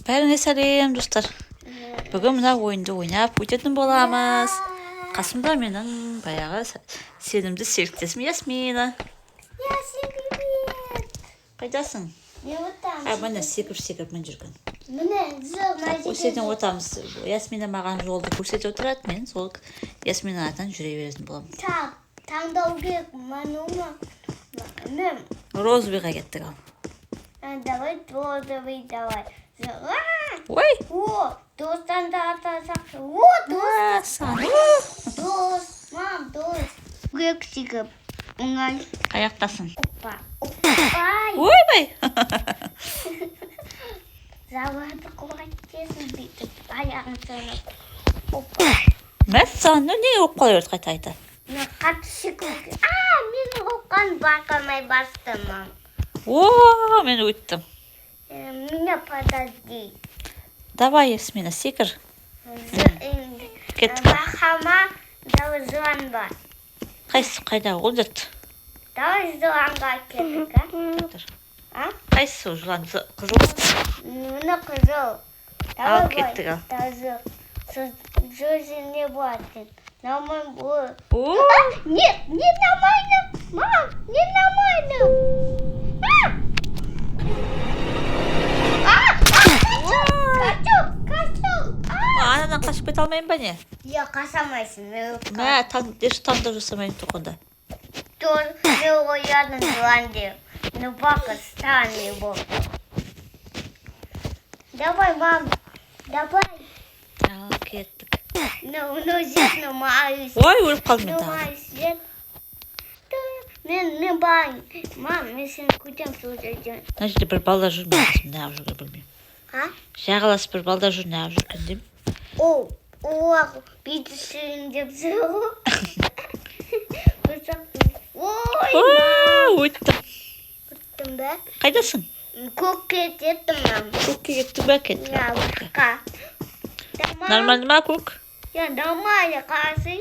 Бәріңе сәлем, достар. Бүгін мына ойынды ойнап өтетін боламыз. Қасымда менің баяғы сенімді серіктесім Ясмина. Ясин, привет! Қайдасың? Мен отам. А, міне, секіріп секіріп міне жүрген. Міне, жоқ, мына Так, осы жерден отамыз. Ясмина маған жолды көрсетіп отырады, мен сол Ясминаның артынан жүре беретін боламын. Так, таңдау керек, мынау ма? Мен, Розовыйға кеттік ал. Давай розовый, давай. А! Ой! О, достан да атасақ. О, дос, Мәссаған. дос, мам, дос. Керек секіріп. Оңай. Қаяқтасың? Опа, опа. Ойбай! Заварды қуаттесің бүйтіп, аяғын сынып. Опа. Мәссаған, ну неге болып қала берді қайта қайта? Мен қатты секіріп. А, мен оқан байқамай бастым, мам. О, мен өттім. Меня подожди. Давай, Ясмина, секір. Кеттік. Бақама, давай жылан бар. Қайсысы қайда? Ол зат. Давай жыланға кеттік, а? А? Қайсысы ол жылан? Қызыл ма? Мына қызыл. Ал, Давай. кеттік, ал. Давай. Сосын не болады? Нормально болады. О, Нет, не нормально. Мам, не нормально. А! А! А! Қашу, қашу. А! Анадан қашып кете алмаймын ба, не? Иә, қашамайсың. Мен Мә, еш таңдау жасамаймын тұқында. Мен ойладым жылан деп. Ну, пока странный был. Давай, мам, давай. Ал, кеттік. Ну, ну, здесь, ну, маю. Ой, өліп қалдым мен Ну, тағы. маю свет. Мен барайын. Мам, мен сені күтемін сол жерден. Мына жерде бір балдар жүр, мен қасымда неғып жүрген білмеймін. А? Жағаласып бір балдар жүр, неғып жүрген деймін. О, олар бүйтіп сүрін деп жүр ғой. Бір Ой, Ой, өттім. өттім бе? Қайдасың? Көкке кеттім, мам. Көкке кеттің бе? Кеттік. Я, баққа. Нормально. Нормально ма көк? Я нормально, қарасай.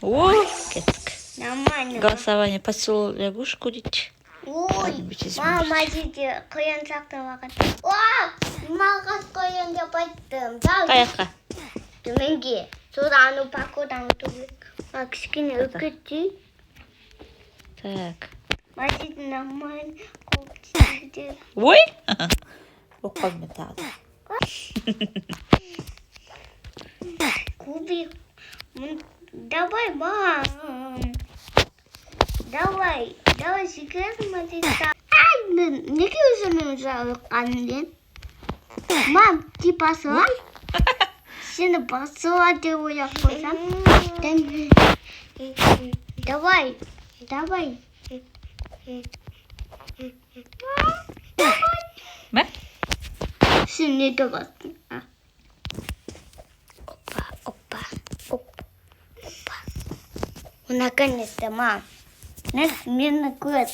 О, кеттік. Нормально. Голосование: поцелуй лягушку дейді. Ой, Кәдімгі мама, жерде қоян сақтап. О, маған қоян деп айттым. Давай. Қаяққа? Төменге. Содан анау паркурдан өту керек. А, кішкене өкетті. Так. Мына жерде нормально қуып кетті. Ой! Болып қалдым мен тағы да. Кубик. Давай, мам. Давай, давай секіресің ба дейді. Ай, мен неге өзімнің жабыққаным мен? Мам, ти басыла? Сені басыла деп ойлап қойсам. Давай, давай. Мам, давай. Мә? Сен неге бастың? А. Опа, опа, оп, опа. Наконец-то, мам. Нас мені көр.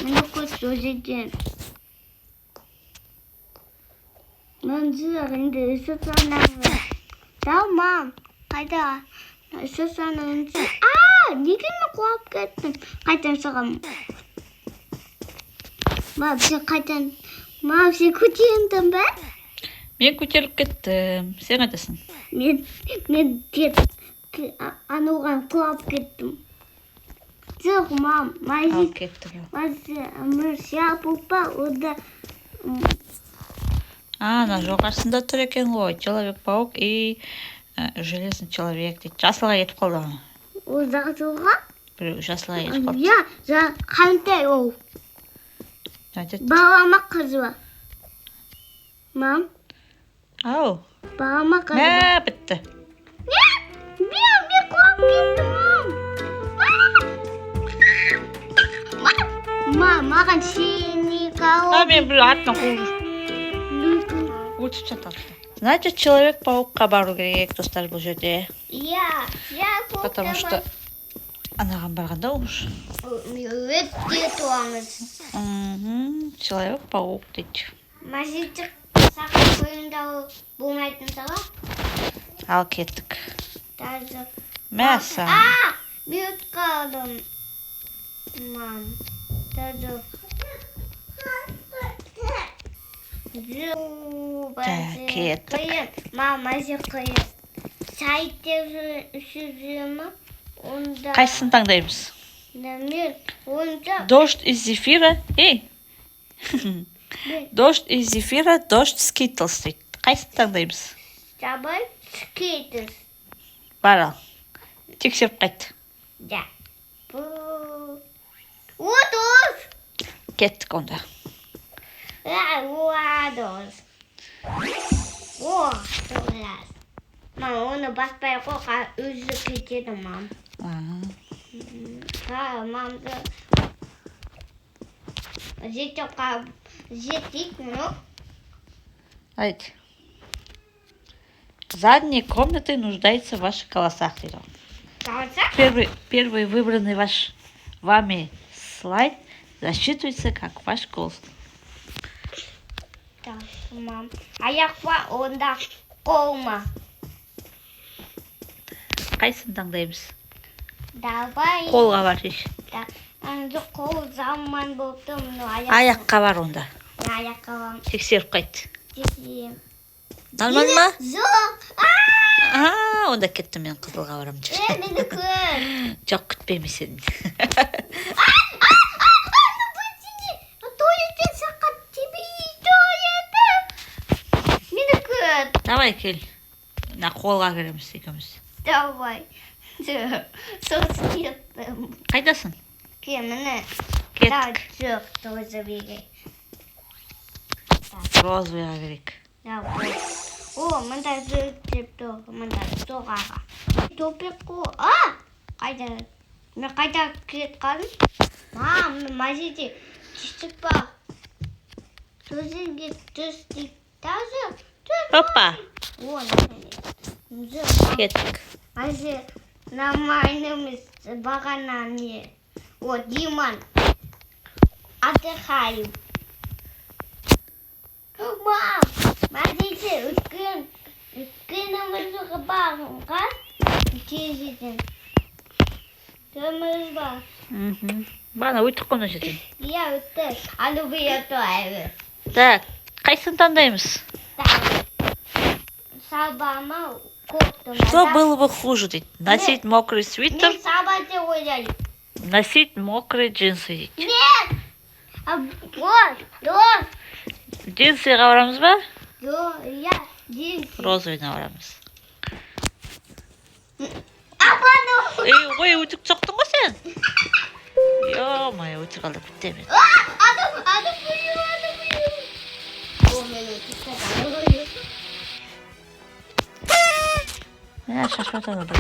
Мені көр сол жерден. Мен жоқ, енді үсіп. Да, мам, қайда? Үсіп. А, неге мен құлап кеттім? Қайтадан шығамын. Мам, сен қайтадан. Мам, сен көтерілдің бе? Мен көтеріліп кеттім. Сен қайдасың? Мен кет, анауған құлап кеттім. Жоқ, мам, Ал, мажит, кеттік. Мажит, ода. А, ана жоғарысында тұр екен ғой. Человек паук и железный человек дейді. Жасылға кетіп қалды ана. Ол жасылға? Біреу жасылға кетіп қалды. Иә, қандай ол? Айтады. Бала ма, қыз ба? Мам, Ау. бала ма, қыз ба? Мә, бітті. Нет, мен құлап кеттім, мам. Мам, мам, маған синий. А, мен бір артынан қуып жүр. Өтіп жатады. Значит, человек паукқа бару керек, достар, бұл жерде. Иә, Потому что анаған барғанда уж. Өте туамыз. Человек паук дейді. Мажиттік сақал қойындау болмайтын сала. Ал, кеттік. Даже. Мәссаған. А, мен өтіп қалдым. Мам, даже. Так, кеттік. Қиын. Мама, қиын. Сайтте жүре ма? Онда. Қайсысын таңдаймыз? Мен онда. Дождь из зефира. Ей! Дождь из зефира, дождь Skittles дейді. Қайсысын таңдаймыз? Давай Skittles. Бар, ал. Тексеріп қайт. Да. Бұл. О, дос! Кеттік онда. О, дос. О, дос. Мам, оны баспай қой, өзі кетеді, мам. Ха, мамды жетіп жетейік, ну. Айт. Задние комнаты нуждаются в ваших голосах дейді. Қалса? Первый выбранный вами слайд засчитывается как ваш голос. Так, мам. Аяқ па, онда қол ма? Қайсысын таңдаймыз? Давай. Қолға бар шеш. Да. Енді қол заман болып тұр, мынау аяқ. Аяққа бар онда. Аяққа барамын. Тексеріп қайт. Тексеремін. Нормально ма? Жоқ. А, онда кеттім, мен қызылға барамын. Е, мені күт. Жоқ, күтпеймін сені. Туалеттен сақат тебей туалеті. Мені күт. Давай, кел. Мына қолға кіреміз екеуміз. Давай. Сосын кеттім. Қайдасың? Кел, міне. Кеттік. Жоқ, розовыйге. Розовыйға керек. Давай. О, мында жүр деп тұр. Мында жоғары. Тупик қой. А! Қайда? Мен қайда кетіп қалдым? Мам, мына жерде тесік бар. Сөзіңге түс дейді. Даже түс. Опа, О, наконец. кеттік. Азы нормально емес, бағана не. О, Диман. Отдыхаю. Мам, смотрите, үлкен, үлкен өмірге барғанға тез жетемін. Өмір бар. Бағана өттік қой мына жерден. Иә, өтті. Алюбия әлі. Так, қайсысын таңдаймыз? Так. Саба ма, кофта ма? Что было бы хуже дейді? Носить мокрый свитер, Мен саба деп ойлаймын. носить мокрые джинсы дейді. Нет! А, вот, вот. Джинсыға барамыз ба? Жоқ, иә, джинсы. Розовыйына барамыз. Апану! Ей, ой, өтірік соқтың ғой сен. Ё-моё, өтірік алдап кетті мен. Аду, аду, бую, аду, бую. О, мен өтірік аду, бую. Мә, шашып жатыр бір.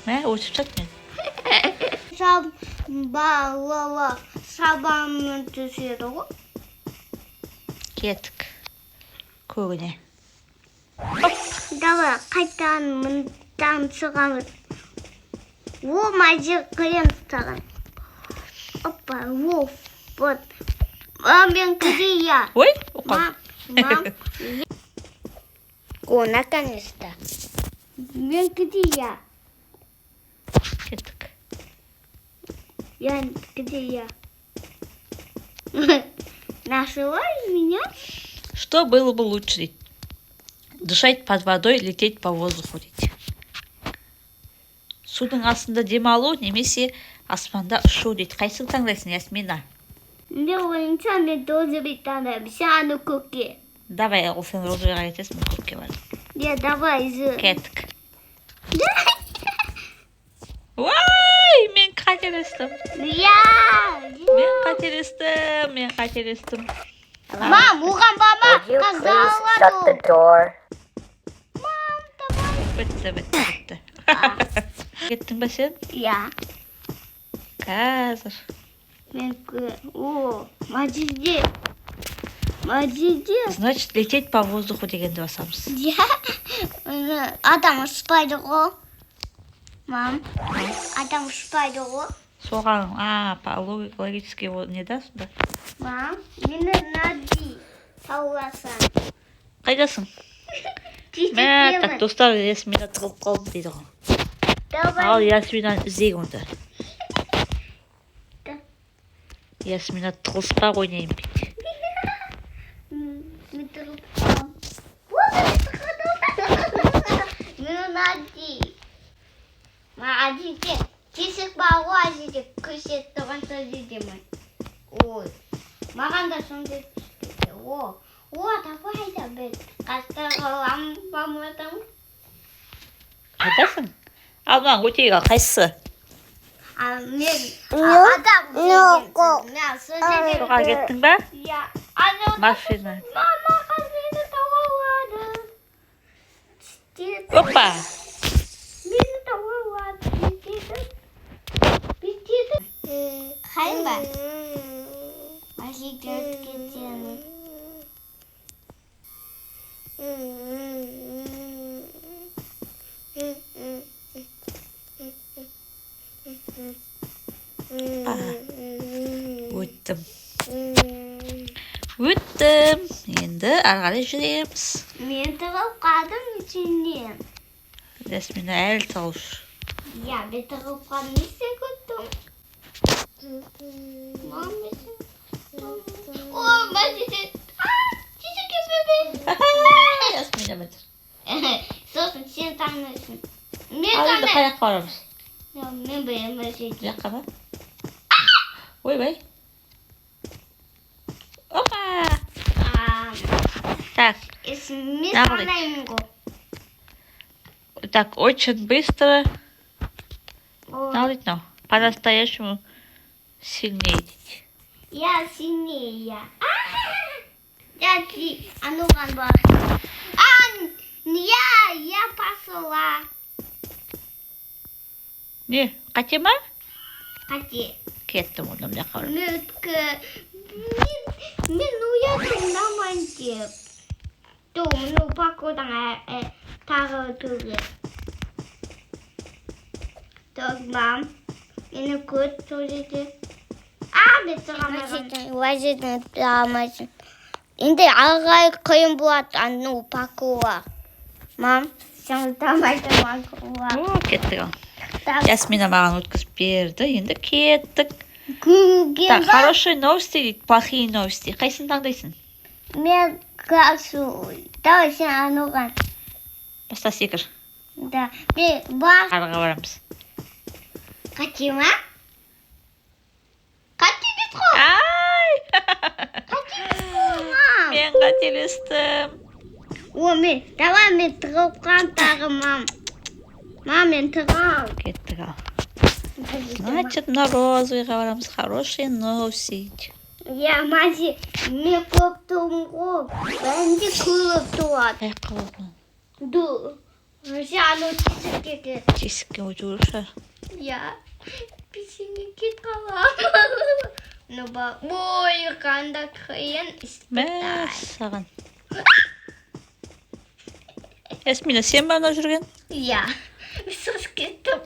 Мә, өтіп жатыр мен. Саба, ла, сабамен түседі ғой. Кеттік. Көгіне. Давай, қайтадан мындан шығамыз. О, мажы қиын саған. Опа, о, вот. А, мен кірия. Ой, оқам. Мам, мам. О, наконец-то. Мен где я? Кеттік. Я где я? Нашла меня? Что было бы лучше дейді? Дышать под водой, лететь по воздуху дейді. Судың астында демалу немесе аспанда ұшу дейді. Қайсысын таңдайсың, Ясмина? Мен ойынша мен розовый таңдаймын. Сен көкке. Давай, ол сен розовыйға кетесің, мен көкке барамын. Я давай же. Кеттік. Ой, мен қателестім. Я. Мен қателестім, мен қателестім. Мам, оған баба Would you please shut the қазалады. door? Бітті, бітті, бітті. Кеттің ба сен? Я. Қазір. Мен о, мажиде. Мажиде. Значит, лететь по воздуху дегенді басамыз. Я. Адам ұшпайды ғой. Мам, адам ұшпайды ғой. Соған, а, по логически не да сонда? Мам, мені нади тауласаң. Қайдасың? Мә, так, достар, Ясмина тығылып қалды дейді ғой. Ал Давай. Ясминаны іздейік онда. Да. Ясмина тығылыспақ ойнаймын дейді. Мен тығылып қаламын. Вот, мен тығылдым. Мен ұнады. Маған жерде тесік бар ғой, ана жерде көрсетіп тұрған сол жерде ме? Ой, маған да сондай түсті. О, о, давай да біз қастырғылам бамадым. Қайдасың? Ал мынаны өтейік, ал қайсысы? А мен адам деген. Мен сол жерде. Соған кеттің ба? Иә. Ана Машина. Мама мені тауып алады. Тез- Опа! Мені тауып алады. Бүйтеді. Бүйтеді. Қайын ба? Әжеге өтіп кетемін. Өттім. Өттім. Енді ары қарай жүреміз. Мен тығылып қалдым ішінен. Ясмина әлі тығылып жүр. Иә, мен тығылып қалдым. Не істеп көттім? Мам, мен О, мәжиде. А, тисе кетпеді. Ясмина міне. Сосын сен таңдайсың. Мен Ал енді таңдаймын. қай жаққа барамыз? Мен білемін мәжиде. Бұл жаққа ма? Ойбай. Опа! Так, Мен Давай. таңдаймын ғой. так, очень быстро. О, Мынау дейді мынау. По-настоящему сильнее дейді. Я сильнее. Я ти, а ну вон бар. А, я пошла. Не, қате ма? Қате. Кеттім онда, мына жаққа барамын. Мен мен ұятым ұнамайды деп. То, мынау паркурдан тағы өтуге. Так, мам. Мені көріп сол жерде. А, мен тұра алмаймын. Енді ары қарай қиын болады анау паркурға. Мам, сен ұтамайсың паркурға. О, кеттік ал. Так, Ясмина маған өткізіп берді. Енді кеттік. күлген Так, ба? хорошие новости дейді, плохие новости. Қайсысын таңдайсың? Мен классу. Давай сен ануған. Баста, секір. Да. Мен бар. Арыға барамыз. Қате ма? Қате емес қой. Ай! Қате емес қой, мам. Мен қателестім. О, мен, давай мен тығылып қаламын тағы, мам. Мам, мен тығылам. Кеттік ал. Значит, мына розовыйға барамыз. Хорошие новости. Иә, мази, мен көріп тұрмын ғой. Бәрінде көріп тұрады. Қай жаққа болады мынау? Ду. Сен анау тесікке кет. Тесікке өту керек шығар. Иә. Песенге кетіп қаламын. Ну, ба, ой, қандай қиын испытай. Мәссаған. Ясмина, сен ба мынау жүрген? Иә. Сос кеттім.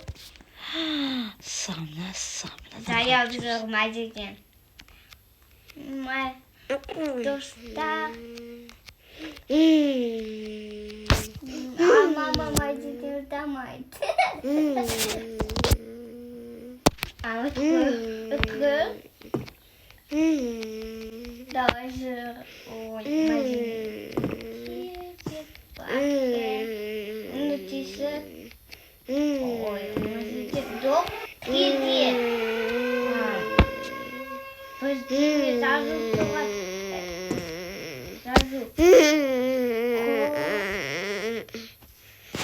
Саған, мәссаған. Жаяу жүр мазиден. Достар. А мама мазиден ұтамайды. А өткір. Өткір. Давай жүр. Ой, мазиден. Ну, тише. Ой, мазиден. Жоқ, кетеді. Бізде жазу тұрады. Жазу.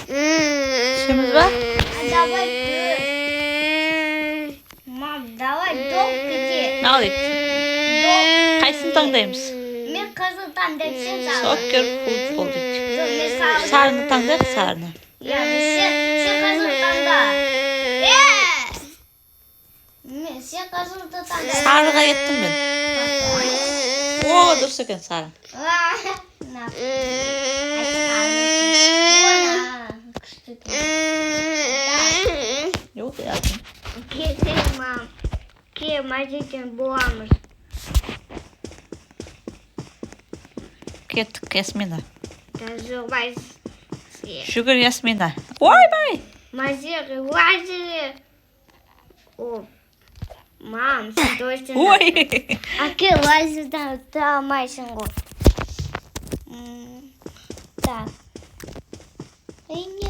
Түсеміз ба? А давай жүр. Мам, давай доқ кете. Мынау дейді. Доқ. Қайсысын таңдаймыз? Мен қызыл таңдаймын, сен сары. Сокер, футбол дейді. Жоқ, мен сары. Сарыны таңдайық, сарыны. Иә, сен қызыл таңда. Е! Мен сен қызылды таңда. Сарыға кеттім мен. О, дұрыс екен сары. На. Күшті. Жоқ, ясың. Кетейік, мам. Ке, мажетен боламыз. Кеттік, Ясмина. Даже Жүгір, Ясмина. Ойбай! Мазер, лазер. О, Мам, сен точно. Ой. Әке, лазердан өте алмайсың ғой. Так. Ей, не.